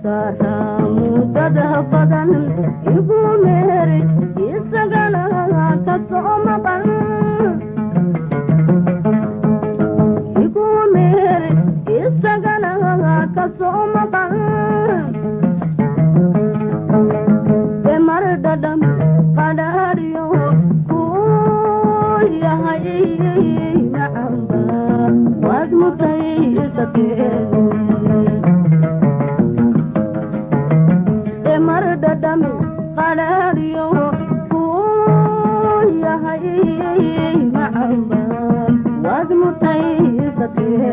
Saaraa muddada badan igu meeri, isagana ka soo maqan. Igu meeri, isagana ka soo maqan. Demar dhadham qadhaadhiyo kuu yahay macamba, waad mutaysatee. Mar dhadhami qadhaadhiyo kuu yahay macamba, waad mutaysatee.